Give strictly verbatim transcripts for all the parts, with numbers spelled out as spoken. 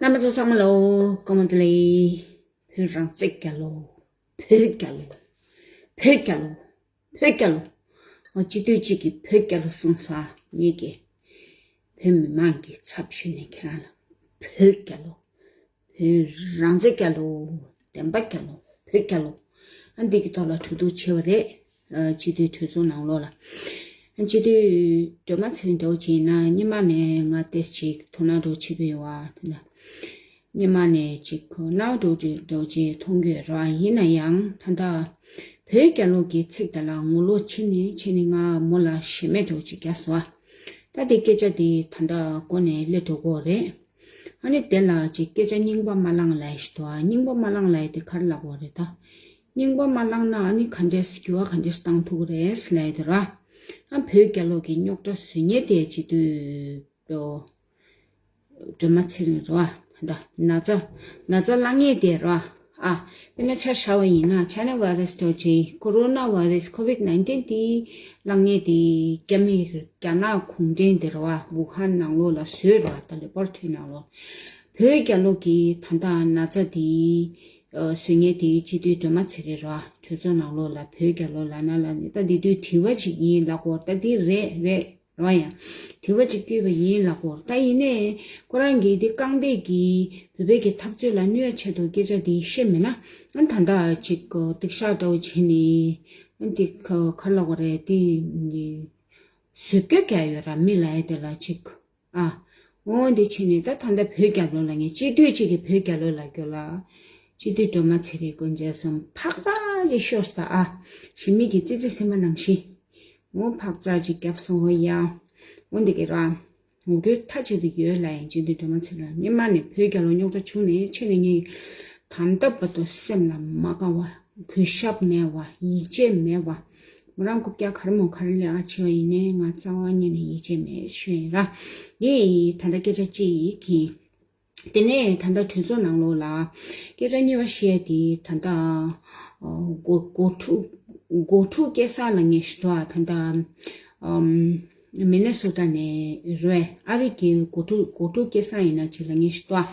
རྣམ་པ་ཚོ་ཚང་མ་ལོ། སྐུ་ངོ་བདེ་ལེགས། བོད་རང་བཙན་རྒྱལ་ལོ། བོད་རྒྱལ་ལོ། བོད་རྒྱལ་ལོ། བོད་རྒྱལ་ལོ། ཨོ་སྤྱི་འཐུས་གཅིག་གིས་བོད་རྒྱལ་ལོ་གསུངས་སོང་། ངེད་ཀྱི་བོད་མི་མང་གི་ཚབ་ཞུས་ནས་ཁྱེད་རང་ལ་བོད་རྒྱལ་ལོ། བོད་རང་བཙན་རྒྱལ་ལོ། བདེན་པ་རྒྱལ་ལོ། བོད་རྒྱལ་ལོ། ཨ་འདི་གི་ཐོག་ལ་གྲོས་བསྡུར་བྱས་པ་རེད། ཨ་སྤྱི་འཐུས་གྲོས་ཚོགས་ནང་ལོགས་ལ། ཨ་སྤྱི་འཐུས་སྒྲོལ་མ་ཚེ་རིང་འདྲ་བོ་བྱས་ན་སྔོན་མ་ནས་ང་ཏོག་ཙམ་ཅིག་དོ་སྣང་འདྲ་བོ་བྱེད་ཀྱི་ཡོད་པ་དེ་འདྲ། སྔོན་མ་ནས་ཅིག་ཁོ་སྣང་བ་འདྲ་བོ་ཅིག་འདྲ་བོ་ཅིག་མཐོང་གི་ཡོད་རེད་པ། ཡིན་ན་ཡང་ད་ལྟ་བོད་རྒྱལ་ལོ་གི་ཚིག་དེ་ལ་ངོ་ལོག་བྱས་ནས་བྱས་ནས་ང་མོ་ལ་ཞེ་མེར་འདྲ་བོ་ཅིག་བརྒྱབ་སོང་པ། ད་དེ་སྐད་ཆ་དེ་ད་ལྟ་མགོ་ནས་སླེབས་འགྲོ་གི་ཡོད་རེད། ཨ་ནི་དེ་ལ་ཅིག་སྐད་ཆ་རྙིང་པ་མ་བླངས་ལབ་ཡ་ཞིག་འདུག་པ། རྙིང་པ་མ་བླངས་ལབ་ཡ་དེ་ག་རེ་ལབ་དགོས་རེད་ད། རྙིང་པ་མ་བླངས་ན་ཨ་ནི་ག་འདྲས་འགྱུར་བ་ག་འདྲས་བཏང་ཐུབ་ཀྱི་རེད་ལབ་ཡ་དེ་རེད་པ། ཨ་བོད་རྒྱལ་ལོ་གི་རྙོག་དྲ་བཟོ་མཁན་དེ་སྤྱི་འཐུས་པོ་སྒྲོལ་མ་ཚེ་རིང་རེད་པ། ད་ན་ཚ་ན་ཚ་བླང་མཁན་དེ་རེད་པ། ཨ་དཔེར་ན་ཆ་བཞག་པ་ཡིན་ན་ཆའི་ན་བྷའི་རེ་སི་འདྲ་བོ་ཅིག་ཀོ་རོ་ན་བྷའི་རེ་སི་ཀོ་ཝིད་ནའིན་ཊིན་དེ་བླང་མཁན་དེ་རྒྱ་མི་རྒྱ་ནག་གུང་ཁྲན་དེ་རེད་པ། ཝུ་ཧན་ནང་ལོགས་ལ་བཟོས་རེད་པ། ད་ལེ་པོར་ཊི་ནང་ལོགས། བོད་རྒྱལ་ལོ་གི་ད་ལྟ་ན་ཚ་དེ་ཨ་བཟོ་མཁན་དེ་སྤྱི་འཐུས་སྒྲོལ་མ་ཚེ་རིང་རེད་པ། གྲོས་ཚོགས་ནང་ལོགས་ལ་བོད་རྒྱལ་ལོ་ལབ་ན་ལབ་ནས་ད་འདི་དུས་དྲི་བ་ཅིག་ཡིན་ལབ་དགོས་རེད། ད་འདི་རེད་རེད་རེད་པ། ཡང་དྲི་བ་ཅིག་བསྐྱོན་པ་ཡིན་ལབ་དགོས་རེད། ད་ཡིན་ནའི་ཁོ་རང་གིས་འདི་རྐང་སྟེགས་ཀྱི་བོད་པའི་གི་འཐབ་རྩོད་ལ་གནོད་ཡ་ཆེད་དུ་སྐད་ཆ་འདི་བཤད་མེད་ན། ཨ་ད་ལྟ་ཅིག་སྡིག་བཤགས་འདྲ་བོ་བྱས་ནས་ཨ་འདི་ག་ག་རེ་ལབ་དགོས་རེད། འདི་བཟོ་བཀོད་རྒྱག་ཡོད་ར་མི་ལབ་ཡ་དེ་ལ་ཅིག་ཨ། འོ་འདི་བྱས་ནས་ད་ད་ལྟ་བོད་རྒྱལ་ལོ་ལབ་མཁན་སྤྱི་འཐུས་གཅིག་གིས་བོད་རྒྱལ་ལོ་ལབ་རྒྱུ་ལ། སྤྱི་འཐུས་སྒྲོལ་མ་ཚེ་རིང་དཀོན་མཆོག་གསུམ་ཕག་ཚག་ཅིག་ཤོར་སོང་ད་ཨ། ཞི་མི་གི་ཙི་ཙི་སེམས་པ་ནང་བཞིན། འོ་ཕག་ཚག་ཅིག་བརྒྱབ་སོང་། འོ་ཡ། འོ་འདི་གི་ར། ངོ་རྒོལ་མཐའ་གཅིག་ཏུ་ཡོད་ལབ་ཡིན། སྤྱི་འཐུས་སྒྲོལ་མ་ཚེ་རིང་སྔོན་མ་ནས་བོད་རྒྱལ་ལོ་རྙོག་དྲ་བྱུང་ནས་ཕྱིན་ནས་ངས་ད་ལྟ་བར་དུ་སེམས་ལ་མ་དགའ་བ། གུས་ཞབས་མེད་པ། ཡིད་ཆེས་མེད་པ། མོ་རང་སྐུ་སྐྱ་ག་རེ་མོ་ག་རེ་ལས་ཀ་བྱེད་པ་ཡིན་ནའི་ང་རྩ་བ་ཉིད་ནས་ཡིད་ཆེས་མེད་ཞུ་ཡིན་ར། འདི་ད་ལྟ་སྐད་ཆ་གཅིག་ཡིན། དེ་ནས་ད་ལྟ་གྲོས་ཚོགས་ནང་ལོགས་ལ་སྐད་ཆ་གཉིས་པ་བཤད་དེ་ད་ལྟ་འགོ་འགོ་ཁྲུག་འགོ་ཁྲུག་སྐྱེ་ས་ལབ་མཁན་ཞིག་འདུག་ད་ལྟ་མི་ནེ་སོ་ཊ་ནས་རེད། ཨ་རི་གི་འགོ་ཁྲུག་འགོ་ཁྲུག་སྐྱེ་ས་ཡིན་ན་ཅིག་ལབ་མཁན་ཞིག་འདུག་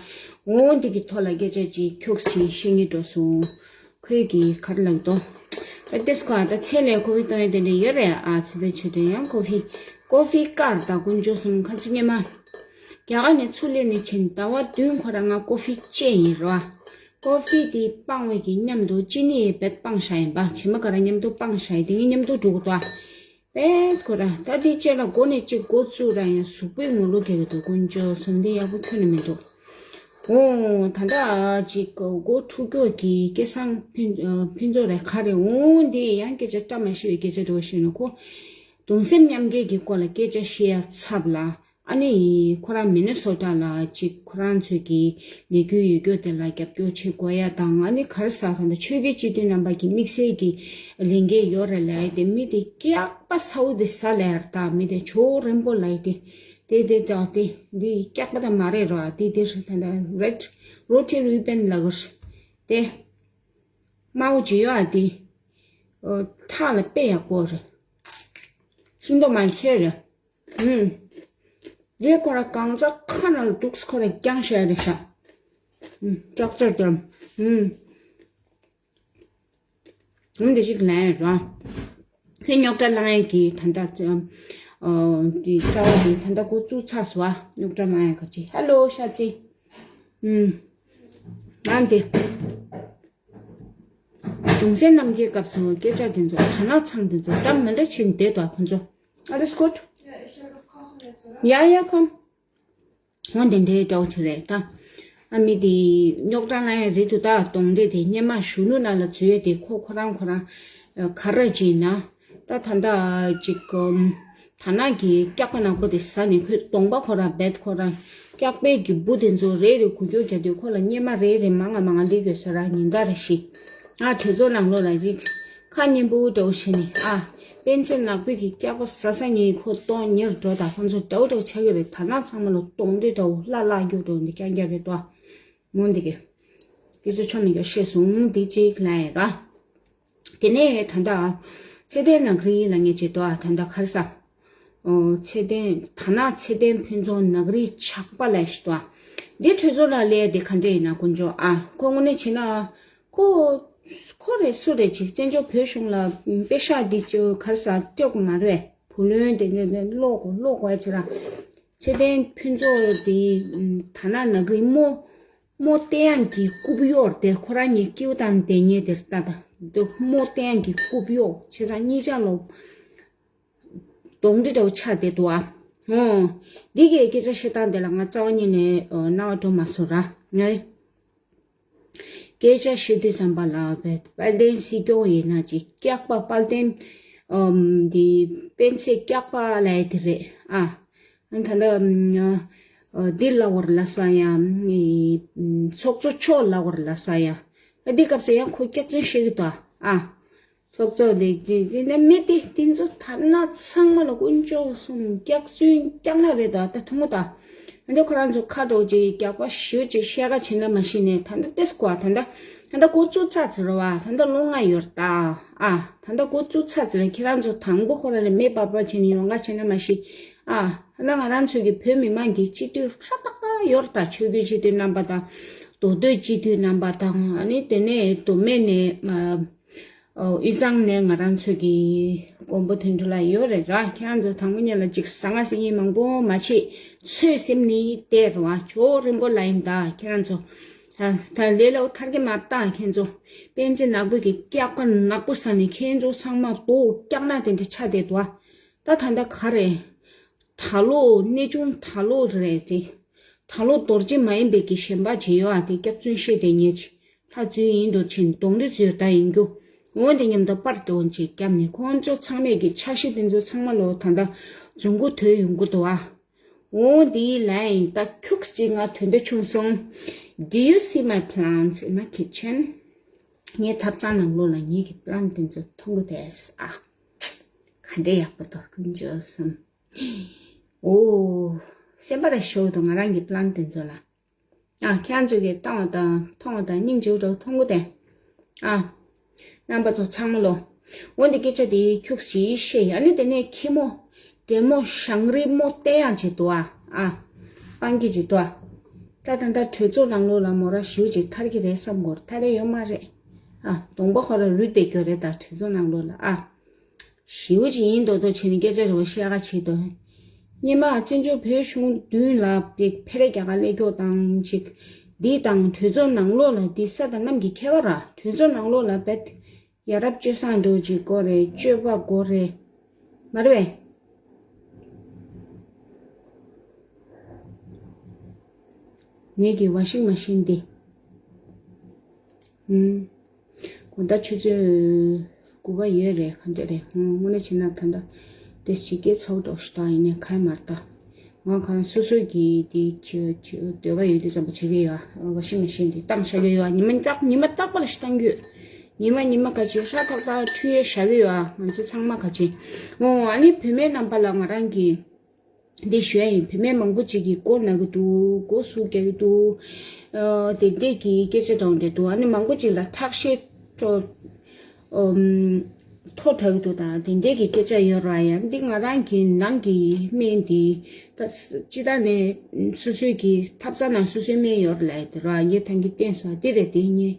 འོ་འདི་གི་ཐོག་ལ་སྐད་ཆ་ཅིག་ཁྱུག་ཅིག་བཤད་སྙིང་འདོད་སོང་། ཁོས་ཀྱིས་ག་རེ་ལབ་འདུག་ད་ལྟ་ཁོ་ད་ཚེ་ལས་ཀོ་ཧྥི་བཏང་ཡ་དེ་འདྲ་ཡོད་རེད་ཨ། ཚེ་པའི་ཆོས་སྒྲོན་ཡང་ཀོ་ཧྥི། ཀོ་ཧྥི་དཀར་དང་དཀོན་མཆོག་གསུམ་ཁ་ཅིག་སྔོན་མ། རྒྱ་གར་ནས་ཚུར་སླེབས་ནས་ཕྱིན་ཟླ་བ་བདུན་ཁོ་རང་ང་ཀོ་ཧྥི་བཅད་ཡིན་རོ། ཀོ་ཧྥི་དེ་སྤང་བའི་གི་མཉམ་དུ་ཅི་ནི་ཡི་བེད་སྤང་བཞག་ཡིན་པ། བྱེ་མ་ཀ་ར་མཉམ་དུ་སྤང་བཞག་ཡིན། དེ་གཉིས་མཉམ་དུ་འགྲོ་གི་འདུག་ཨ། པད་ཁོ་ར་ད་དེ་བཅད་ལ་མགོ་ནས་གཅིག་མགོ་བཙུགས་ར་ཡང་གཟུགས་པོའི་ངོ་ལོག་རྒྱག་གི་འདུག་དཀོན་མཆོག་གསུམ་འདི་ཡག་པོ་ཁྱོན་ནས་མི་འདུག་འོ་ད་ལྟ་ཅིག་མགོ་འཁྲུག་སྐྱོ་གི་སྐལ་བཟང་ཕུན་ཕུན་ཚོགས་རེད་ག་རེ། འོ་འདི་ཡང་སྐད་ཆ་བཀྲ་མ་ཤིས་པའི་སྐད་ཆ་འདྲ་བོ་ཤོད་ན་ཁོ་གདུང་སེམས་མཉམ་སྐྱེད་ཀྱི་སྐོར་ལ་སྐད་ཆ་བཤད་ཡ་ཚབ་ལ། ཨ་ནི་ཁོ་རང་མི་ནི་སོ་ཊ་ལ་ཅིག་ཁོ་རང་ཚོས་ཀྱི་ལས་འགུལ་ཡོད་རྒྱུ་དེ་ལ་རྒྱབ་སྐྱོར་བྱེད་དགོས་ཡ་དང་། ཨ་ནི་ག་རེ་ཟ་ད་ལྟ་ཆོས་བརྒྱུད་སྤྱི་འཐུས་རྣམ་པ་གི་དམིགས་བསལ་གྱི་ལས་འགན་ཡོད་རེད་ལབ་ཡ་དེ་མི་དེ་སྐྱག་པ་ཚ་བོ་དེ་ཟ་ལབ་ཡ་རེད། ད་མི་དེ་ཇོ་རིན་པོ་ལབ་ཡ་དེ། དེ་དེ་དེ་དེ་འདི་སྐྱག་པ་ད་མ་རེད་རོ། འདི་དེ་རེད་ད་ལྟ་རེད་རོ་ཊི་རི་བན་ལབ་གི་རེད་དེ། དམར་པོ་ཅིག་ཡོད་ཨ་དེ། ཁྲག་ལ་དཔེ་ཡག་པོ་རེད། ཤིང་ཏོག་མ་ཚོད་རེད། ཨུམ། དེ་ཁོ་ར་གང་ཟག་ཁ་ན་ལ་འདུག་ཁོ་ར་རྒྱང་ཤ་རེད་ཤག་ཨུམ། སྐྱག་རྫས་དེ། ཨུམ། ཨུམ་དེ་ཞིག་ལན་ར། ཁོས་རྙོག་དྲ་བསླང་ཡས་ཀྱི་ད་ལྟ་ཨ། དེ་རྩ་བ་དེ་ད་ལྟ་ཁོ་བཙུགས་ཚར་སོང་ཨ། རྙོག་དྲ་བསླང་ཡས་ག་ཅི། ཧེ་ལོ་ཤ་ཚི། ཨུམ། ང་འདི། གདུང་སེམས་རྣམ་རྒྱལ་སྐབས་སུ་སྐད་ཆ་དེ་ཚོ་དར་ནག་ཚང་དེ་ཚོ་འདྲ་མི་འདྲ་བྱེད་བསྡད་དོ་ཁོ་ཚོ། ཨ་རེ་སྐོར། ཡ་ཡ་ཁོམ། འོ་དེ་འདྲའི་འདྲ་བོ་ཅིག་རེད་ད། ཨ་མི་དེ་རྙོག་དྲ་ལ་ཡང་རེད་འདུག་ད་གདོན་འདྲེ་དེ་སྔོན་མ་གཞོན་ནུ་ནང་ལ་འཛུལ་ཡས་དེ་ཁོ་ཁོ་རང་ཁོ་རང་ག་རེ་བྱས་ན། ད་ད་ལྟ་ཅིག་དར་ནག་གི་སྐྱག་པ་ནག་པོ་དེ་ཟ་ནས་ཁོའི་གདོང་པ་ཁོ་རང་རྦད་ཁོ་རང་སྐྱག་པའི་གི་འབུ་དེ་ཚོ་རེ་རེ་འགུལ་སྐྱོད་རྒྱག་དུས་ཁོ་ལ་སྔོན་མ་རེ་རེ་མང་ང་མང་ང་སླེབས་ཡོད་ས་ར་ཉིན་ལྟར་རེ་བཞིན། ང་གྲོས་ཚོགས་ནང་ལོགས་ལ་ཅིག་ཁ་སྙན་པོ་འདྲ་བོ་བྱས་ནས་ཨ། པཎ་ཆེན་ནག་པོའི་གི་སྐྱག་པ་ཟ་ས་ངས་ཁོ་གཏོང་ཉེར་འགྲོ་དང་ཁོ་ཚོ་འདྲ་བོ་འདྲ་བོ་ཆགས་ཀྱི་རེད། དར་ནག་ཚང་མ་ལ་གདོན་འདྲེ་འདྲ་བོ་ལྷ་ལྷ་རྒྱུག་འགྲོ་འདི་རྐྱང་རྐྱང་རེད་དོ། མོ་འདི་གི། སྐད་ཆ་ཆོ་མི་འགའ་བཤད་སོང་འདི་གཅིག་ལན་ཡིན་ར། དེ་ནས་ད་ལྟ། ཚེ་བརྟན་ནག་རིལ་ལབ་མཁན་ཅིག་འདུག་ཨ། ད་ལྟ་ག་རེ་ཟ། ཨོ་ཚེ་བརྟན་དར་ནག་ཚེ་བརྟན་ཕུན་ཚོགས་ནག་རིལ་ཇག་པ་ལབ་ཞིག་འདུག་ཨ། འདི་གྲོས་ཚོགས་ལ་ལས་དེ་ག་འདྲ་ཡིན་ན་དཀོན་མཆོག་ཨ། ཁོ་དངོས་གནས་བྱས་ན། ཁོ། ཁོ་རེད་སུ་རེད་ཅིག་བཙན་བྱོལ་བོད་གཞུང་ལ་པེ་ཤག་འདི་ཅོ་གར་ས་སྤྲོད་དགོས་མ་རེད། བུ་ལོན་དེ་འདྲ་འདྲ་ཀློག་དགོས་ཀློག་དགོས་ཅི་ར། ཚེ་བརྟན་ཕུན་ཚོགས་དེ་ཐ་ན་ནག་རིག་རྨོ། རྨོ་བསྟན་དབྱངས་ཀྱི་རྐུབ་གཡོག་དེ་ཁོ་རང་ཉིད་སྐྱིད་པོ་དང་བསྡད་ཉེ་དེར་ལྟ་ད། འདི་རྨོ་བསྟན་དབྱངས་ཀྱི་རྐུབ་གཡོག་བྱས་ཙང་གཉིས་ཆ་ལོ། གདོང་འདྲེ་འདྲ་བོ་ཆགས་བསྡད་འདུག་ཨ། ཨོ། འདི་གའི་སྐད་ཆ་བཤད་སྟངས་དེ་ལ་ང་རྩ་བ་ཉིད་ནས་ཨོ་རྣ་བ་འགྲོ་མ་སོང་ར། ངས་སྐད་ཆ་བཤད་དུས་ཙམ་པ་ལ་བས་དཔལ་ལྡན་སྲིད་སྐྱོང་ཡིན་ན་ཅིག་སྐྱག་པ་དཔལ་ལྡན་ཨམ་འདི་སྤེན་ཚེ་སྐྱག་པ་ལབ་ཡ་དེ་རེད་ཨ། ཨ་ད་ལྟ་ཨ་འདི་ལབ་པ་རེད་ལབ་ས་ཡ། ཨམ་ཚོགས་གཙོ་མཆོག་ལབ་པ་རེད་ལབ་ས་ཡ། ཨ་འདི་སྐབས་སུ་ཡང་ཁོ་སྐྱག་རྫུན་བཤད་ཀྱི་འདུག་ཨ། ཚོགས་གཙོ་ལས་ཀྱི་དེ་ནས་མི་དེ་དེ་ཚོ་ཐ་ན་ཚང་མ་ལ་དཀོན་མཆོག་གསུམ་སྐྱག་རྫུན་སྐྱག་ནག་རེད་ད། ད་མཐོང་གོ་ད། ཨ་འདི་ཁོ་རང་ཚོ་ཁ་གྲོགས་ཅིག་སྐྱག་པ་ཞུ་ཅིག་བཤད་ཁ་བྱེད་ན་མ་ཤི་ནས་ད་ལྟ་ཏེས་ཀོ་ད་ལྟ། ད་ལྟ་འགོ་བཙུགས་ཚར་ཚར་བ་ད་ལྟ་ལོ་ལྔ་ཡོད་ད། ཨ་ད་ལྟ་འགོ་བཙུགས་ཚར་ཚར་ཁྱེད་རང་ཚོ་དང་པོ་ཁོ་རང་ལ་མེ་འབར་འབར་བྱས་ནས་ཡོང་ཁ་བྱེད་ན་མ་ཤི། ཨ་ད་ལྟ་ང་རང་ཚོ་གི་བོད་མི་མང་གི་སྤྱི་འཐུས་ཧྲ་ཏག་ཏག་ཡོད་ད། ཆོས་བརྒྱུད་སྤྱི་འཐུས་རྣམ་པ་དང་། མདོ་སྟོད་སྤྱི་འཐུས་རྣམ་པ་དང་། ཨ་ནི་དེ་ནས་མདོ་སྨད་ནས་ཨ། ཨོ་དབུས་གཙང་ནས་ང་རང་ཚོ་གི་མགོན་པོ་དོན་གྲུབ་ལགས་ཡོད་རེད་ར། ཁྱེད་རང་ཚོ་དང་པོ་ཉིད་ལ་ཅིག་ཟང་ངེ་ཟིང་ངེ་མང་པོ་མ་བྱེད། ཚོད་སེམས་ནི་བདེ་ར་བ་ཇོ་རིན་པོ་ལ་ཡིན་ད་ཁྱེད་རང་ཚོ། ད་ད་ལས་སླ་པོ་ཐར་གི་མ་ད་ཁྱེད་ཚོ། སྤེན་ཚེ་ནག་པོ་གི་སྐྱག་པ་ནག་པོ་ཟ་ནས་ཁྱེད་ཚོ་ཚང་མ་རྡོ་སྐྱག་ནག་དེ་འདྲ་ཆགས་བསྡད་འདུག་ཨ། ད་ད་ལྟ་ག་རེད། གྲྭ་ལོག་གནས་ཆུང་གྲྭ་ལོག་རེད་དེ། གྲྭ་ལོག་རྡོ་རྗེ་མ་ཡིན་པའི་གི་ཞེན་པ་བྱེད་ཡོད་ཨ། དེ་སྐྱག་རྫུན་བཤད་དེ་ཉེ་ཆེ། ལྷ་རྫུན་ཡིན་འདུག་ཕྱིན་གདོང་རིས་ཟེར་ད་ཡིན་རྒྱུ། འོན་ཏེ་མཉམ་དུ་པར་འདྲ་བོ་ཅིག་བརྒྱབ་ནས་ཁོང་ཚོ་ཚང་མས་ཀྱི་འཆར་གཞི་དེ་ཚོ་ཚང་མ་ལོ་ད་ལྟ་རྫུན་གོ་ཐོས་ཡོང་གི་འདུག་ཨ། འོན་དེའི་ལན་ཡིན་ད་ཁྱུག་ཅིག་ང་དོན་དུ་ཆུང་སོང་། Do you see my plants in my kitchen? ངའི་ཐབ་ཚང་ནང་ལོགས་ལ་ངེད་ཀྱི་པི་ལན་དེ་ཚོ་མཐོང་གི་དེས་ཨ། ག་འདྲ་ཡག་པོ་འདུག་ཀུན་སྤྱོད་གསུམ། ཨོ། སེམས་པ་ར་ཤོར་འདུག་ང་རང་གི་པི་ལན་དེ་ཚོ་ལ། ཨ་ཁྱེད་ཚོ་གིས་བཏང་བ་དང་མཐོང་བ་དང་སྙིང་རྗེ་པོ་འདྲ་མཐོང་གི་དེ། ཨ། རྣམ་པ་ཚོ་ཚང་མ་ལོ། འོན་ཏེ་སྐད་ཆ་དེ་ཁྱུག་ཅིག་བཤད་ཡ་ནི་དེ་ནས་ཁྱི་མོ། འདྲེ་མོ་ཞང་རི་མོ་བསྟན་ཡག་ཅིག་འདུག་ཨ། ཨ། སྤང་གི་ཅིག་འདུག་ཨ། ད་ད་ད་གྲོས་ཚོགས་ནང་ལོགས་ལ་མོ་ར་ཞེ་པོ་ཅིག་ཐར་གི་རེད་བསམ་གོ་ཐར་རེ་ཡོད་མ་རེད། ཨ། གདོང་པ་ཁོ་ར་རུལ་བསྡད་རྒྱུ་རེད་ད་གྲོས་ཚོགས་ནང་ལོགས་ལ་ཨ། ཞེ་པོ་ཅིག་ཡིན་མདོག་མདོག་བྱས་ནས་སྐད་ཆ་རེ་བ་བཤད་ག་བྱེད་དོ། སྔོན་མ་བཙན་བྱོལ་བོད་གཞུང་མདུན་ལ་ཕེ་རེ་རྒྱག་ག་སླེབས་ཀྱོག་དང་ཅིག་འདི་དང་གྲོས་ཚོགས་ནང་ལོགས་ལ་འདི་ས་དང་གནམ་གྱི་ཁྱད་པར་ར། གྲོས་ཚོགས་ནང་ལོགས་ལ་བེད། ཡ་རབས་སྤྱོད་བཟང་འདྲ་བོ་ཅིག་དགོས་རེད། སྤྱོད་པ་དགོས་རེད། མ་རེད་པས། ངེད་ཀྱི་ཝ་ཤིང་མ་ཤིན་འདི། ཨུམ། དགོང་དག་ཆུ་ཚོད་དགུ་པ་ཡོད་རེད་ག་འདྲ་རེད། ཧུང་། དངོས་གནས་བྱས་ན་ད་ལྟ་དེ་ཞིག་སྐད་ཚ་པོ་འདྲ་ཞིག་བཏང་ཡིན་ནའི་ག་ཡེ་མ་རེད་ད། ང་གང་སོ་སོའི་གི་དེ་ཆུ་ཆུ་འདོད་པ་ཡོད་དུས་ཙམ་པ་བྱེད་ཀྱི་ཡོད་ཨ། ཝ་ཤིང་མ་ཤིན་དེ་བཏང་བཞག་གི་ཡོད་ཨ། ཉི་མ་རྟག་ཉི་མ་རྟག་པར་ཞིག་བཏང་གི་ཡོད། ཉི་མ་ཉི་མ་ག་ཅིག་ཧྲ་ཐག་ཐག་འཁྲུད་ཡས་བཞག་གི་ཡོད་ཨ། ང་ཚོ་ཚང་མ་ག་ཅིག་འོ་ཨ་ནི་བུད་མེད་རྣམ་པ་ལ་ང་རང་གི་འདི་ཞུ་ཡ་ཡིན། བུད་མེད་མང་པོ་ཅིག་གིས་མགོ་ན་གི་འདུག་མགོ་ཟུག་རྒྱག་གི་འདུག་ཨ། དེ་འདྲས་ཀྱི་སྐད་ཆ་འདྲ་བོ་འདྲ་འདུག་ཨ་ནི་མང་པོ་ཅིག་ལ་ཁྲག་ཤེད་སྤྲོ། ཨམ། མཐོ་དྲགས་འདུག་ད་དེ་འདྲས་ཀྱི་སྐད་ཆ་ཡོད་ར། ཡང་འདི་ང་རང་གི་ནང་གི་སྨན་འདི་ད་སྤྱི་བཏང་ནས་སོ་སོའི་གི་ཐབ་ཚང་ནང་སོ་སོའི་སྨན་ཡོད་ར་ལབ་དེ་ར་ངས་ཐང་གི་བསྟན་སོང་། འདི་རེད་འདི་ངས་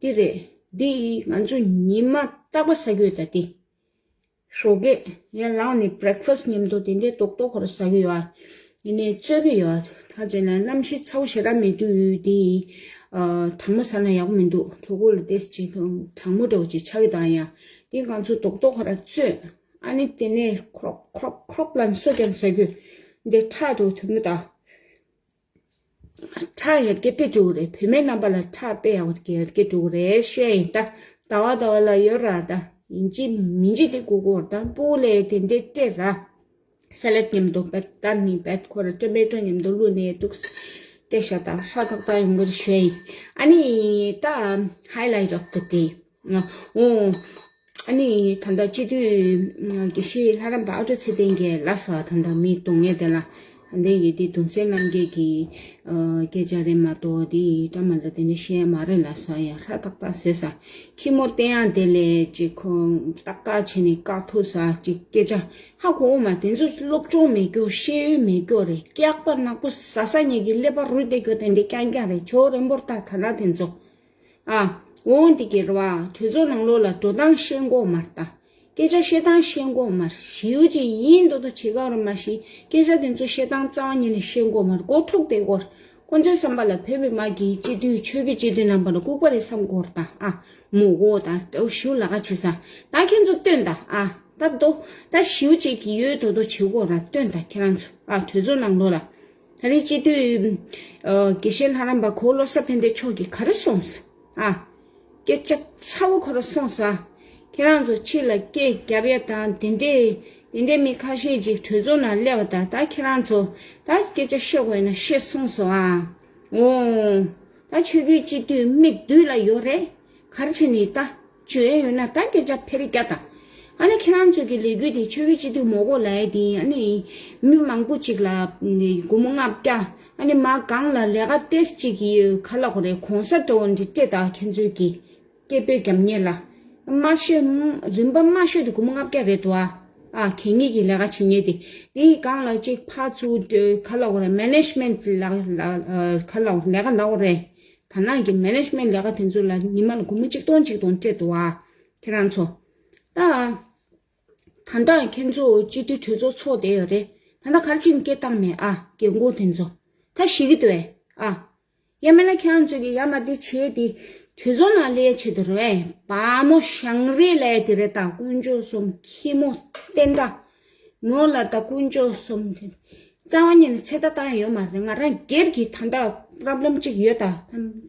འདི་རེད། འདི་ང་ཚོ་ཉི་མ་རྟག་པ་ཟ་གི་ཡོད་ད་འདི། ཞོགས་ཀས་ཡར་ལངས་ནས་བྷི་རེག་ཕ་སི་ཊི་མཉམ་དུ་དེ་འདྲའི་རྡོག་རྡོག་ཁོ་ར་ཟ་གི་ཡོད་ཨ། ཡིན་ནའི་རྩོད་ཀྱི་ཡོད་ཨ། ད་བྱས་ན་གནམ་གཤིས་ཚ་པོ་ཞེ་དྲག་མེད་དུས་དེ། ཨ། གྲང་མོ་ཟ་ན་ཡག་པོ་མི་འདུག་གྲོད་ཁོག་ལ་ཏོག་ཙམ་ཅིག་གྲང་མོ་འདྲ་བོ་ཅིག་ཆགས་ཀྱི་འདུག་ཨ། ཡ་དེ་ང་ཚོ་རྡོག་རྡོག་ཁོ་ར་རྩོད། ཨ་ནི་དེ་ནས་ཁྲོག་ཁྲོག་ཁྲོག་ལབ་ནས་སོ་བརྒྱབ་ཟ་གི་ཡོད། འདི་ཁྲག་འདྲ་བོ་ཐོན་གི་འདུག་ཨ། ཁྲག་ཡར་རྒྱས་དཔེ་འགྲོ་གི་རེད། བུད་མེད་རྣམ་པ་ལ་ཁྲག་དཔེ་ཡར་རྒྱས་ཡར་རྒྱས་འགྲོ་གི་རེད་ཤོད་ཡིན་ད། ཟླ་བ་ཟླ་བ་ལ་ཡོད་ར་ད། ཡིན་གཅིག་མིན་གཅིག་དེ་དགོས་ཀྱི་ཡོད་རེད་ད། སྤུ་གུ་ལ་དེ་འདྲས་སྤྲད་ར། ས་ལད་མཉམ་དུ་བེད་ད་ནི་བེད་ཁོ་ར་ཊོ་མེ་ཊོ་མཉམ་དུ་བླུགས་ནས་འདུག་སྤྲད་ཤག་ད་ཧྲ་ཐག་ཐག་ཡོང་གི་རེད་ཤོད་ཡིན། ཨ་ནི་ད་highlight of the day། ཨོ། ཨ་ནི་ད་ལྟ་སྤྱི་འཐུས་དགེ་བཤེས་ལྷ་རམས་པ་ཨ་ཀྲོ་ཚེ་བརྟན་གྱིས་ལབ་སོང་། ད་ལྟ་མི་གཏོང་མཁན་དེ་ལ་ ད་ལྟའི་གི་དེ་གདུང་སྲས་རྣམ་རྒྱལ་གྱི་ཨ་སྐད་ཆ་རེད་མ་གཏོགས་དེ་ཡི་བཀྲ་མ་ལ་དེ་འདྲ་བཤད་མ་རེད་ལ་ས་ཡ་ཧྲ་ཏག་ཏག་བཟོས་ས། ཁྱི་མོ་བསྟན་ཡག་དེ་ལས་ཅིག་ཁོ་ཏག་ཏག་བྱས་ནས་བཀག་ཐུབ་ས་ཅིག་སྐད་ཆ་ཧ་གོ་འོ་མ། དེ་ཚོ་སློབ་སྦྱོང་མེད་རྒྱུ་ཤེས་ཡོན་མེད་རྒྱུ་རེད། སྐྱག་པ་ནག་པོ་ཟ་ས་ཉེ་གི་ཀླད་པ་རུལ་བསྡད་རྒྱུ་དེ་འདྲ་རྐྱང་རྐྱང་རེད། ཇོ་རིན་པོར་ད་ད་ན་དེ་ཚོ། ཨ། འོང་འདི་གི་རེད་བ། གྲོས་ཚོགས་ནང་ལོགས་ལ་འགྲོ་སྟངས་ཤེས་དགོས་མ་རེད་ད། སྐད་ཆ་བཤད་སྟངས་ཤེས་དགོས་མ་རེད། ཞེའུ་ཅིག་ཡིན་མདོག་མདོག་བྱེད་ག་རུ་མ་ཤེས། སྐད་ཆ་དེ་ཚོ་བཤད་སྟངས་རྩ་བ་ཉིད་ནས་ཤེས་དགོས་མ་རེད། མགོ་འཁྲུག་བསྡད་ཀྱི་ཡོད་རེད། ཁོ་ཚོའི་བསམ་པ་ལ་བོད་མི་མང་གི་སྤྱི་འཐུས་ཆོལ་ཁའི་སྤྱི་འཐུས་རྣམ་པ་ལ་ལྐུགས་པ་རེད་བསམ་གྱི་ཡོད་རེད་ད། ཨ། མོ་གོ་ད་འདྲ་བོ་ཞེའུ་ལ་ཁ་བྱེད་ས། ད་ཁྱེད་ཚོ་སྟོན་ད། ཨ། ད་མདོག་ད་ཞེའུ་ཅིག་གི་ཡོད་མདོག་མདོག་བྱེད་ཀྱི་ཡོད་རེད། སྟོན་ད་ཁྱེད་རང་ཚོ། ཨ། གྲོས་ཚོགས་ནང་ལོགས་ལ། ད་རེས་སྤྱི་འཐུས་ཨ་དགེ་བཤེས་ལྷ་རམས་པ་གོ་བློ་བཟང་ཕན་བདེ་མཆོག་གིས་ག་རེ་གསུངས་སོང་། ཨ། སྐད་ཆ་ཚ་བོ་ཁོ་རང་གསུངས་སོང་། ཨ། ཁྱེད་རང་ཚོ་ཕྱི་ལ་སྐད་རྒྱབ་ཡ་དང་དེ་འདྲས་དེ་འདྲས་མི་ཁ་ཤས་ཅིག་གྲོས་ཚོགས་ནང་སླེབས་པ་དང་། ད་ཁྱེད་རང་ཚོ་ད་སྐད་ཆ་བཤད་དགོས་ན་བཤད་གསུངས་སོང་། ཨ། འོ། ད་ཆོས་བརྒྱུད་སྤྱི་འཐུས་མིག་མདུན་ལ་ཡོད་རེད། ག་རེ་བྱས་ནས་ད་བརྗོད་ཡ་ཡོད་ན་ད་སྐད་ཆ་ཕེ་རེ་རྒྱག་ད། ཨ་ནི་ཁྱེད་རང་ཚོ་གི་ལས་འགུལ་དེ་ཆོས་བརྒྱུད་སྤྱི་འཐུས་མོ་གོ་ལ་ཡ་དེ། ཨ་ནི་མི་མང་པོ་ཅིག་ལ་སྒོར་མོ་ལྔ་བརྒྱ། ཨ་ནི་མ་གང་ལ་ལས་ཀ་ཏེས་ཅིག་གི་ག་ལབ་དགོས་རེད། གོང་ས་འདྲ་བོ་འདི་སྤྲད་ད། ཁྱེད་ཚོའི་གི་སྐད་འབོད་རྒྱབ་མཁན་ལ། དམའ་ཤོས་རིན་པ་དམའ་ཤོས་དེ་སྒོར་མོ་ལྔ་བརྒྱ་རེད་འདུག་ཨ། ཨ། གད་སྙིགས་ཀྱི་ལས་ཀ་བྱེད་མཁན་དེ། དེའི་སྒང་ལ་ཅིག་ཕར་ཚུར་ག་ལབ་དགོས་རེད། མེ་ནེཇ་མེན་ཊི་ལ་ལ་ག་ལབ་ལས་ཀ་ལབ་དགོས་རེད། ད་ནང་གི་མེ་ནེཇ་མེན་ཊི་ལས་ཀ་དེ་ཚོ་ལ་ཉི་མ་ལ་སྒོར་མོ་ཆིག་སྟོང་ཆིག་སྟོང་སྤྲད་འདུག་ཨ། ཁྱེད་རང་ཚོ། ད་ད་ལྟ་ཁྱེད་ཚོ་སྤྱི་འཐུས་གྲོས་ཚོགས་ཚོགས་བསྡད་ཡོད་རེད། ད་ལྟ་ག་རེ་བྱས་ནས་སྐད་བཏང་མེད་ཨ། རྒན་རྒོན་དེ་ཚོ་ད་ཤི་གི་འདུག་ཨེ་ཨ། ཡང་མིན་ན་ཁྱེད་རང་ཚོ་གིས་ཡ་མ་འདི་བྱས་ཏེ་གྲོས་ཚོགས་ནང་སླེབས་ཆེད་དུ་རེད། བ་མོ་ཞང་རི་ལས་དེ་རེད། ད་དཀོན་མཆོག་གསུམ། ཁྱི་མོ་བསྟན་ད། མོ་ལ་ད་དཀོན་མཆོག་གསུམ། རྩ་བ་ཉིད་ནས་ཚེ་ཐར་བཏང་ཡ་ཡོད་མ་རེད། ང་རང་སྒེར་གྱི་ད་ལྟ་པོ་རོབ་ལེམ་གཅིག་ཡོད་ད།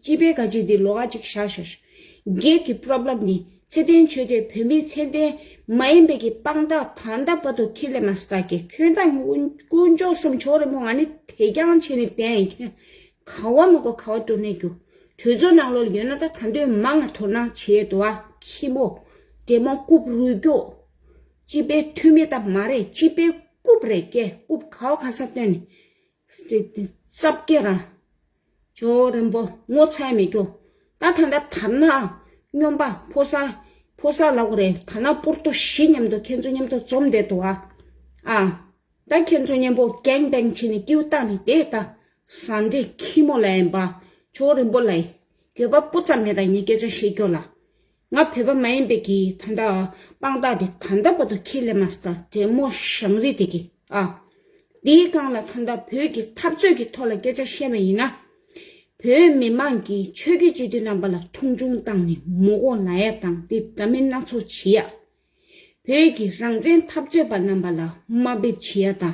སྤྱི་པའི་ག་ཅིག་འདི་ལོགས་ཀ་ཅིག་བཞག་བཞག་ཞུ། སྒེར་གྱི་པོ་རོབ་ལེམ་འདི་ཚེ་བརྟན་ཆོས་སྒྲོན་བོད་མིའི་ཚེ་བརྟན་མ་ཡིན་པའི་གི་དཔང་རྟགས་ད་ལྟ་བར་དུ་ཁྱི་ལས་མ་སྟག་གི་ཁྱོད་ད་དཀོན་མཆོག་གསུམ་ཇོ་རིན་པོ་ང་ནི་དེ་རྐྱང་བྱས་ནས་བསྡད་ཡིན། ག་བ་མི་གོ་ག་བ་འགྲོ་གནས་རྒྱུ། གྲོས་ཚོགས་ནང་ལོགས་ཡོད་ན་ད་ད་འདོད་མང་ང་དོ་སྣང་བྱེད་འདུག་ཨ། ཁྱི་མོ། འདྲེ་མོ་རྐུབ་རུས་རྒྱུ། སྤྱི་པའི་འཐུས་མི་ད་མ་རེད། སྤྱི་པའི་རྐུབ་རེད་ཀྱེ། རྐུབ་ག་བ་ག་ས་བཏོན་ནས། རྩབ་ཀྱེ་ར། ཇོ་རིན་པོ་ངོ་ཚ་ཡ་མེད་རྒྱུ། ད་ད་ད་ད་ན་སྨྱོན་པ་ཕོ་གསར་ཕོ་གསར་ལབ་དགོས་རེད། ད་ན་སྤོར་ཏོ་བཞི་མཉམ་དུ་ཁྱེད་ཚོ་མཉམ་དུ་འཛོམས་བསྡད་འདུག་ཨ། ཨ། ད་ཁྱེད་ཚོ་མཉམ་པོ་གེང་བེང་བྱས་ནས་ཀིའུ་བཏང་ནས་བསྡད་ད། ཟ་འདྲེ་ཁྱི་མོ་ལ་ཡིན་པ། ཇོ་རིན་པོ་ལ་ཡིན། འགྱོད་པ་སྤུ་ཙམ་མེད་ད་ངས་སྐད་ཆ་བཤད་རྒྱུ་ལ། ང་བོད་པ་མ་ཡིན་པའི་གི་ད་ལྟ་དཔང་རྟགས་དེ་ད་ལྟ་བར་དུ་ཁྱི་ལས་མ་སྟག་འདྲེ་མོ་ཞང་རི་དེ་གི་ཨ། དེའི་སྒང་ལ་ད་ལྟ་བོད་ཀྱི་འཐབ་རྩོད་ཀྱི་ཐོག་ལ་སྐད་ཆ་བཤད་པ་ཡིན་ན། བོད་མི་མང་གིས་ཆོས་བརྒྱུད་སྤྱི་འཐུས་རྣམ་པ་ལ་མཐོང་ཆུང་བཏང་ནས་མོ་གོ་ལ་ཡ་དང་དེ་འདྲ་མིན་སྣ་ཚོགས་བྱེད་ཡ། བོད་ཀྱི་རང་བཙན་འཐབ་རྩོད་པ་རྣམ་པ་ལ་དམའ་འབེབས་བྱེད་ཡ་དང་།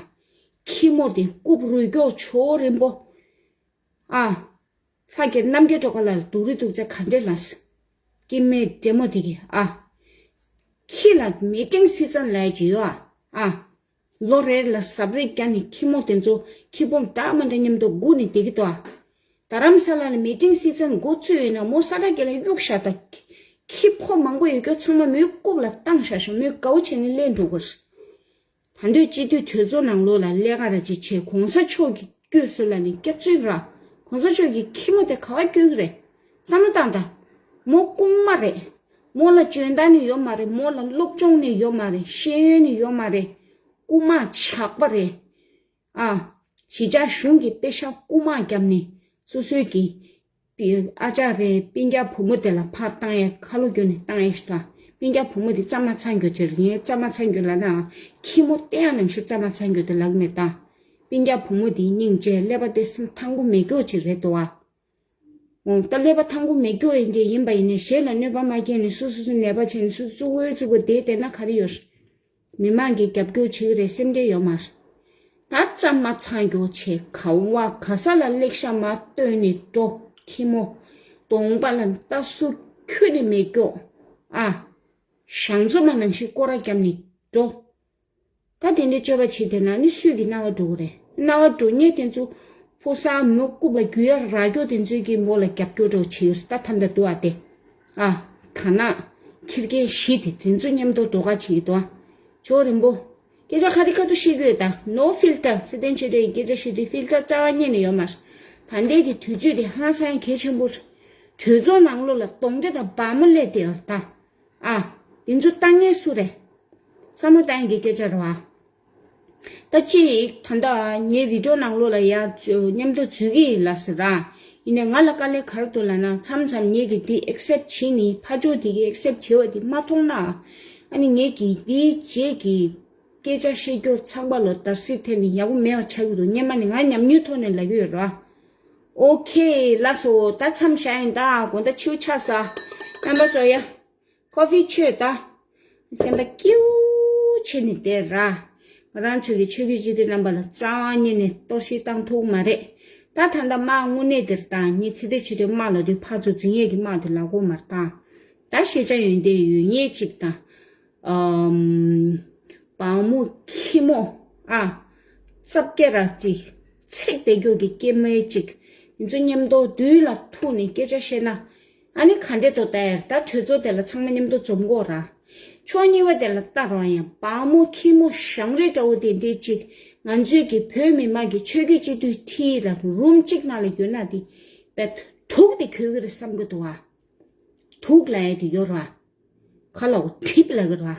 ཁྱི་མོ་དེ་རྐུབ་རུས་རྒྱུ་ཇོ་རིན་པོ། ཨ། ལྷ་རྒྱལ་རྣམ་རྒྱལ་སྒྲོལ་དཀར་ལགས་ལ་སྡུག་རུས་སྡུག་ཚ་ག་འདྲས་ལབ། སྐྱེ་དམན་འདྲེ་མོ་དེ་གིས་ཨ། ཁྱི་ལ་མི་ཊིང་སི་ཛན་ལབ་ཡ་ཅིག་ཡོད་ཨ། ཨ། ལོ་རེ་ལ་གཟབ་རེས་བརྒྱབ་ནས་ཁྱི་མོ་དེ་ཚོ་ཁྱི་སྤོམ་འདྲ་མི་འདྲ་མཉམ་དུ་སྒུག་ནས་བསྡད་ཀྱི་འདུག་ཨ། རྡ་རམ་ས་ལ་ལ་མི་ཊིང་སི་ཛན་འགོ་བཙུགས་ཡོད་ན་མོ་ས་ཁྲ་རྒྱལ་ལ་གཡུག་བཞག་ད། ཁྱི་ཕོ་མང་པོ་ཡོད་རྒྱུ་ཚང་མ་མོའི་རྐུབ་ལ་བཏང་བཞག་ཤོག་མོས་དགའ་བོ་བྱས་ནས་སླེབས་འགྲོ་དགོས། ད་དུང་སྤྱི་འཐུས་གྲོས་ཚོགས་ནང་ལོགས་ལ་ལས་ཀ་ར་ཅིག་བྱས། གོང་ས་མཆོག་གི་སྐྱོད་སྲོལ་ལ་ནི་སྐྱག་རྫུན་ར། གོང་ས་མཆོག་གི་ཁྱི་མོ་དེ་ག་བ་སྐྱོད་ཀྱི་རེད། བསམ་བློ་བཏང་དང་། མོ་རྐུན་མ་རེད། མོ་ལ་འཇོན་ཐང་ནི་ཡོད་མ་རེད། མོ་ལ་སློབ་སྦྱོང་ནི་ཡོད་མ་རེད། ཤེས་ཡོན་ནི་ཡོད་མ་རེད། རྐུན་མ་ཇག་པ་རེད། ཨ། གཞིས་ཆགས་གཞུང་གི་པེ་ཤག་རྐུ་མ་བརྒྱབ་ནས་སོ་སོའི་གི་པི་ཨ་ཅག་རེད། སྤུན་ཀྱག་བུ་མོ་དེ་ལ་ཕར་བཏང་ཡས་ཁ་ལོ་བསྒྱུར་ནས་བཏང་ཡས་ཞིག་དང་། སྤུན་ཀྱག་བུ་མོ་དེ་རྩ་མ་ཚང་རྒྱུ་ཅིག་རེད། ངས་རྩ་མ་ཚང་རྒྱུ་ལབ་ནའང་ཁྱི་མོ་བསྟན་ཡག་ནང་བཞིན་རྩ་མ་ཚང་རྒྱུ་དེ་ལབ་མེད་ད། སྤུན་ཀྱག་བུ་མོ་དེའི་སྙིང་རྗེ། ཀླད་པ་དེ་སེམས་ཐང་པོ་མེད་རྒྱུ་ཅིག་རེད་འདུག་ཨ། འོང་ད་ཀླད་པ་ཐང་པོ་མེད་རྒྱུ་ཡིན་འདྲ་ཡིན་པ་ཡིན་ནའི་གཞན་ལ་གནོད་པ་མ་སྐྱེལ་ནས་སོ་སོ་སོ་ནད་པ་བྱས་ནས་སོ་སོ་གཙུག་གུའི་གཙུག་པུ་བསྡད་བསྡད་ན་ག་རེ་ཡོད། མི་མང་གིས་རྒྱབ་སྐྱོར་བྱེད་ཀྱི་རེད་སེམས་ཁྲལ་ཡོད་མ་རེད། ད་རྩ་མ་ཚང་རྒྱུ་བྱས་ག་བ་ག་ས་ལ་ལེགས་ཤ་མ་བཏོན་ནས་འགྲོ་ཁྱི་མོ། གདོང་པ་ལ་རྟ་སུ་ཁྱོད་ནི་མེད་རྒྱུ། ཨ། ཞང་བཙོ་མ་ནང་བཞིན་སྐོར་ར་བརྒྱབ་ནས་འགྲོ། ད་དེ་འདྲའི་སྤྱོད་པ་བྱེད་བསྡད་ན་ནི་སུས་ཀྱི་རྣ་བ་འགྲོ་གི་རེད། རྣ་བ་འགྲོ་མཁན་དེ་ཚོ་ཕོ་གསར་མོ་རྐུབ་ལ་རྒྱུ་ཡ་རག་རྒྱུ་དེ་ཚོས་ཀྱི་མོ་ལ་རྒྱབ་སྐྱོར་འགྲོ་བྱེད་ཀྱི་རེད། ད་ཐ་མ་འདུག་ཨ་དེ། ཨ། ད་ན་ཁྱི་རྒན་བཞི་དེ་དེ་ཚོ་མཉམ་དུ་འགྲོ་ཁ་བྱེད་ཀྱི་འདུག་ཨ། ཇོ་རིན་པོ། སྐད་ཆ་ཁ་རི་ཁ་ཐུག་བཤད་ཀྱི་ཡོད་ད། No filter། ཚེ་བརྟན་ཆོས་སྒྲོན་གྱི་སྐད་ཆ་བཤད་དུས་ཕིལ་ཊར་རྩ་བ་ཉིད་ནས་ཡོད་མ་རེད། ད་ལྟའི་གི་དུས་ཚོད་དེ་ཧང་སང་གལ་ཆེན་པོ་རེད། གྲོས་ཚོགས་ནང་ལོགས་ལ་གདོན་འདྲེ་དང་བ་མོ་སླེབས་བསྡད་ཡོད་རེད་ད། ཨ། དེ་ཚོ་ལྟ་མཁན་སུ་རེད། བསམ་བློ་བཏང་ཡག་གི་སྐད་ཆ་རེད་བ། ད་ཅིག་ད་ལྟ་ངའི་བི་ཌི་ཡོ་ནང་ལོགས་ལ་ཡ་མཉམ་དུ་འཛུལ་གྱི་ཡིན་ལགས་སོ་ར། ཡིན་ནའི་ང་ལ་དཀའ་ལས་ག་རེ་འདུག་ལབ་ན། མཚམས་མཚམས་ངེད་ཀྱིས་འདི་ཨེག་སེབ་བྱས་ནི་ཕར་ཕྱོགས་དེ་གིས་ཨེག་སེབ་བྱས་པ་དེ་མ་མཐོང་ན། ཨ་ནི་ངེད་ཀྱིས་འདིའི་རྗེས་ཀྱི་སྐད་ཆ་བཤད་རྒྱུ་ཚང་མ་ལ་བརྡབ་གསིག་ཐེབས་ནས་ཡག་པོ་མེད་པ་ཆགས་ཀྱི་འདུག་སྔོན་མ་ནས་ང་ཉམས་མྱོང་ཐོག་ནས་ལབ་ཀྱི་ཡོད་ར། ཨོ་ཁེ་ལགས་སོ། ད་མཚམས་བཞག་ཡིན་ད། དགོང་དག་ཕྱི་པོ་ཆགས་སོང་། རྣམ་པ་ཚོ་ཡ། ཀོ་ཕི་མཆོད་ད། སེམས་པ་སྐྱིད་པོ་བྱས་ནས་བསྡད་ར། ང་རང་ཚོ་གི་ཆོས་བརྒྱུད་སྤྱི་འཐུས་རྣམ་པ་ལ་རྩ་བ་ཉིད་ནས་གཏོར་བཤིག་བཏང་ཐུབ་མ་རེད། ད་ད་ལྟ་དམག་དངོས་གནས་དེར་བཏང་། ངས་ཚེ་བརྟན་ཆོས་སྒྲོན་དམག་ལབ་དུས་ཕར་ཚུར་འཛིང་ཡས་ཀྱི་དམག་དེ་ལབ་དགོས་མ་རེད་ད། ད་ཤེས་བྱ་ཡོན་ཏན་ཡོད་མཁན་ཅིག་དང་། ཨམ། བག་མོ་ཁྱི་མོ། ཨ། རྩབ་སྐྱ་ར་ཅིག་ཚིག་དེ་མགྱོགས་ཀྱི་སྐྱེ་དམན་ཅིག་དེ་ཚོ་མཉམ་དུ་མདུན་ལ་ཐུག་ནས་སྐད་ཆ་བཤད་ན། ཨ་ནི་ག་འདྲས་འདུག་ལྟ་ཡ་རེད་ད། གྲོས་ཚོགས་དེ་ལ་ཚང་མ་མཉམ་དུ་འཛོམས་དགོས་ར། ཕྱོགས་གཉིས་པ་དེ་ལ་ལྟ་རོགས་ཡ། བག་མོ་ཁྱི་མོ་ཞང་རི་འདྲ་བོ་དེ་འདྲས་ཅིག་ང་ཚོའི་གི་བོད་མི་མང་གི་ཆོས་བརྒྱུད་སྤྱི་འཐུས་ཁྲིའི་ལ་རུམ་གཅིག་ནང་ལ་ཡོད་ན་དེ་བས་དུག་དེ་གོན་གི་རེད་བསམ་གི་འདུག་བ། དུག་ལབ་ཡ་དེ་ཡོད་ར། ག་ལབ་དྲིབ་ལབ་གི་ར།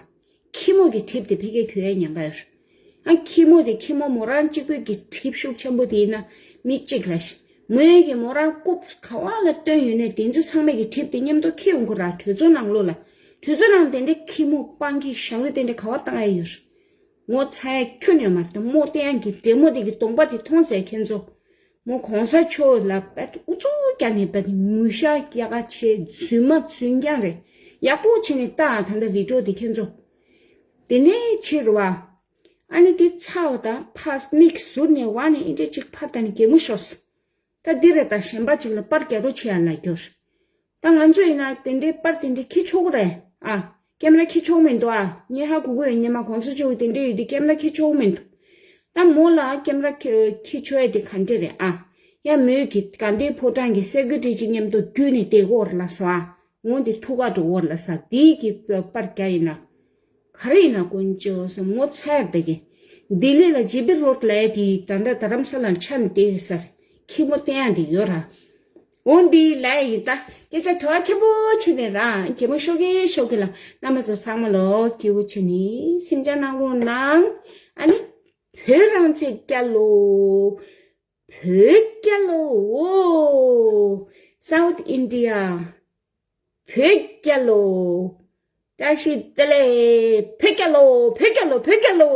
ཁྱི་མོ་གི་དྲིབ་དེ་ཕ་གིར་གོན་ཡ་ཉེན་ཁ་ཡོད་ར། ཨ། ཁྱི་མོ་དེ་ཁྱི་མོ་མོ་རང་གཅིག་པུའི་གི་དྲིབ་ཤུགས་ཆེན་པོ་དེ་ཡིན་ན་མི་གཅིག་ལ་ཤི། མོའི་གི་མོ་རང་རྐུབ་ག་བ་ལ་བཏོན་ཡོད་ནས་དེ་ཚོ་ཚང་མའི་གི་དྲིབ་དེ་མཉམ་དུ་འཁྱེར་ཡོང་གི་ར། གྲོས་ཚོགས་ནང་ལོགས་ལ། གྲོས་ཚོགས་ནང་དེ་འདྲའི་ཁྱི་མོ་སྤང་ཁྱི་ཞང་རི་དེ་འདྲ་ག་བ་བཏང་ཡ་ཡོད་ར། ངོ་ཚ་ཡ་ཁྱོན་ནས་མ་རེད། མོ་བསྟན་ཡག་གི་འདྲེ་མོ་དེ་གི་གདོང་པ་དེ་མཐོང་ཟེར་ཁྱེད་ཚོ། མོ་གོང་ས་མཆོག་ལ་བད་ཨུ་ཚུགས་རྒྱག་ནས་བད་ངུ་ཤག་རྒྱག་ག་བྱེད། རྫུན་མ་རྫུན་རྐྱང་རེད། ཡག་པོ་བྱས་ནས་ལྟ་ད་ལྟ་བི་ཌི་ཡོ་དེ་ཁྱེད་ཚོ། དེ་ནས་ཕྱིར་བ། ཨ་ནི་དེ་ཚ་བ་དང་ཕ་མིག་ཟུར་ནས་བ་ནས་ཨི་འདྲས་ཅིག་ཕ་ད་ནི་གད་མོ་ཤོར། ད་འདི་རེད་ད། གཞན་པ་ཅིག་ལ་པར་རྒྱག་རོགས་བྱེད་ཡ་ལབ་རྒྱུར། ད་ང་ཚོ་ཡིན་ན་དེ་འདྲའི་པར་དེ་འདྲའི་འཁྱེར་ཆོག་གི་རེད་ཨ། ཀེམ་ར་འཁྱེར་ཆོག་མི་འདུག་ཨ། ངས་ཧ་གོ་གི་ཡོད། སྔོན་མ་གོང་ས་མཆོག་གི་དེ་འདྲ་ཡོད་དུས་ཀེམ་ར་འཁྱེར་ཆོག་མི་འདུག་ད་མོ་ལ་ཀེམ་ར་འཁྱེར་འཁྱེར་ཆོག་ཡ་དེ་ག་འདྲ་རེད་ཨ། ཡ་མོས་གི་དགའ་ལྡན་ཕོ་བྲང་གི་སེ་ཀུ་རི་ཊི་ཅིག་མཉམ་དུ་བརྒྱུད་ནས་བསྡད་ཀྱི་ཡོད་རེད་ལབ་སོང་ཨ། འོ་འདི་ཐུག་ག་འགྲོ་གི་ཡོད་རེད་ལབ་ས། དེའི་གི་པར་རྒྱག་ཡིན་ན། ག་རེ་ཡིན་ན་དཀོན་མཆོག་གསུམ། ངོ་ཚ་ཡ་རེད་ད་གི། ལྡི་ལི་ལ་ཇི་བི་རོཌ་ལབ་ཡ་དེ་ད་ལྟ་རྡ་རམ་ས་ལ་ཆགས་ནས་བསྡད་ཡོད་ས་རེད། ཁྱི་མོ་བསྟན་ཡ་དེ་ཡོད་ར། འོ་འདི་ལབ་ཡ་ཡིན་ད། སྐད་ཆ་དྲི་བ་ཆེན་པོ་བྱས་ནས་ར་གད་མོ་ཤོར་གི་ཤོར་གི་ལ། རྣམ་པ་ཚོ་ཚང་མ་ལོ་སྐྱིད་པོ་བྱས་ནས་སེམས་ཅན་གནང་རོགས་གནང་། ཨ་ནི། བོད་རང་བཙན་རྒྱལ་ལོ། བོད་རྒྱལ་ལོ། South India། བོད་རྒྱལ་ལོ། བཀྲ་ཤིས་བདེ་ལེགས། བོད་རྒྱལ་ལོ། བོད་རྒྱལ་ལོ། བོད་རྒྱལ་ལོ།